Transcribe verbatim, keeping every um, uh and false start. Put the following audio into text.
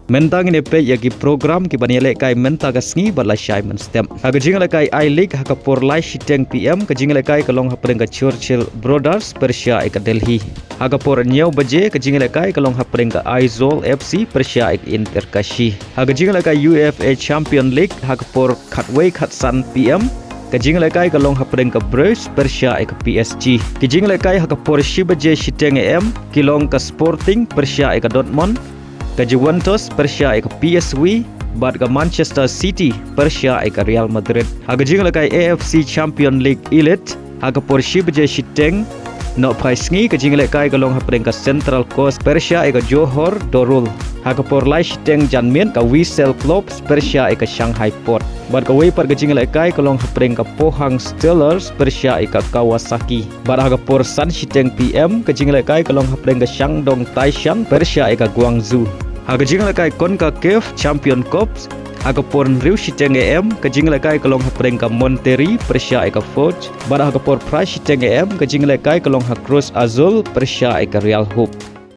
Mynta ngin ïa peit ïa ki program kiban ïalehkai mynta ka sngi bad lashai mynstep. Ha ka jingïalehkai I-League ha ka por lai shiteng P M, ka jingïalehkai ka long hapdeng ka Churchill Brothers pyrshah ïa ka Delhi. Ha ka por hynñiew baje ka jingïalehkai ka long hapdeng ka Aizawl F C pyrshah ïa ka Inter Kashi. Ha ka jingïalehkai U F A Champion League ha ka por khatwei khatsan P M, ka jingïalehkai ka long hapdeng ka Brest pyrshah ïa ka P S G. Ki jingïalehkai ha ka por shi baje shiteng A M ki long ka Sporting pyrshah ïa ka Dortmund, ka Juventus pyrshah ïa ka P S V, bad ka Manchester City pyrshah ïa ka Real Madrid. Ha ka jingïalehkai A F C Champion League Elite ha ka por shi baje shiteng nohphai sngi, ka jingïalehkai ka long hapdeng ka Central Coast pyrshah ïa ka Johor Darul. Ha ka por lai shiteng janmiet, ka Wissel Klops pyrshah ïa ka Shanghai Port. Bad kawei pat ka jingïalehkai ka long hapdeng ka Pohang Steelers pyrshah ïa ka Kawasaki. Bad ha ka por san shiteng P M, ka jingïalehkai ka long hapdeng ka Shandong Taishan pyrshah ïa ka Guangzhou. Ha ka jingïalehkai CONCACAF Champion Cups ha ka por hynriew shiteng A M, ka jingïalehkai ka long hapdeng ka Monterrey pyrshah ïa ka Foch. Bad ha ka por phra shiteng A M, ka jingïalehkai ka long ha Cruz Azul pyrshah ïa ka Real Hope.